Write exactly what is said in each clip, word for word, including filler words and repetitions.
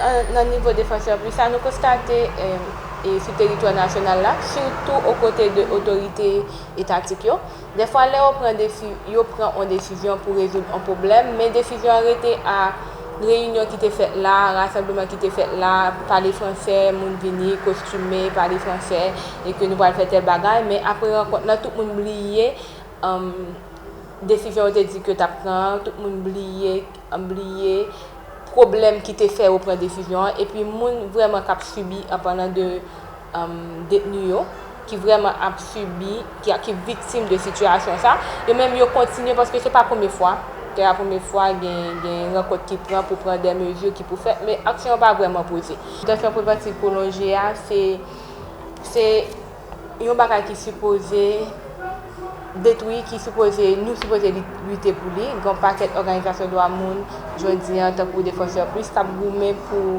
An- nan nivo Défenseurs Plus sa, nou konstate, e, e sou teritwa nasyonal la, sitou o kote de otorite etatik yo, dèfwa lè yo pran desi- yo pran yon desizyon pou rezoud yon pwoblèm, men desizyon an rete a reyinyon ki te fèt la, rasanbleman ki te fèt la, pale fransè, moun vini kostime, pale fransè, e ke nou pral fè tèl bagay, men apre rankont lan, tout moun bliye, um, desizyon yo te di ke yo t ap pran an, tout moun bliye, bliye pwoblèm ki te fè yo pran desizyon an, epi moun vrèman k ap sibi, an palan de, um, detni yo, ki vrèman ap sibi, ki, ki viktim de sitiyasyon sa, yo menm yo kontinye, paske se pa premye fwa, se pa premye fwa gen, gen rankont ki pran pou pran de mezi ki pou fèt, men aksyon an pa vrèman poze. Detansyon prevantiv pwolonje a, se, se yon bagay ki sipoze detwi, ki sipoze, nou sipoze li- lite pou li. Gen yon pakèt òganizasyon dwa moun, jodi a, tankou Défenseurs Plus, k ap goumen pou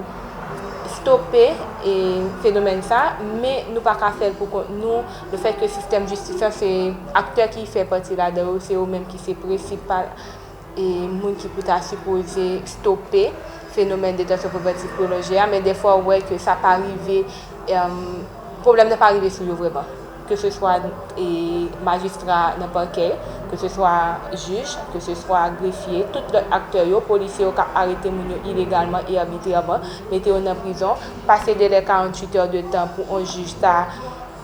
stope, e, fenomèn sa, men nou pa ka fè l pou kont nou. Lefètke sistèm jistis lan, se aktè ki fè pati ladan yo, se yo menm ki se prensipal, e, moun ki pou ta sipoze stope fenomèn detansyon prevantiv pwolonje a, men dèfwa ou wè ke sa pa rive, em, pwoblèm nan pa rive sou yo vrèman. Ke se swa, e, majistra nan pakè, ke se swa jij, ke se swa grefye, tout lòt aktè yo, polisye yo k ap arete moun yo ilegalman e abitrèman, mete yo nan prizon, pase delè karanntuit è de tan pou yon jij ta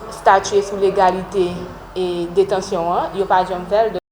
statye sou legalite e detansyon an, yo pa janm fè l.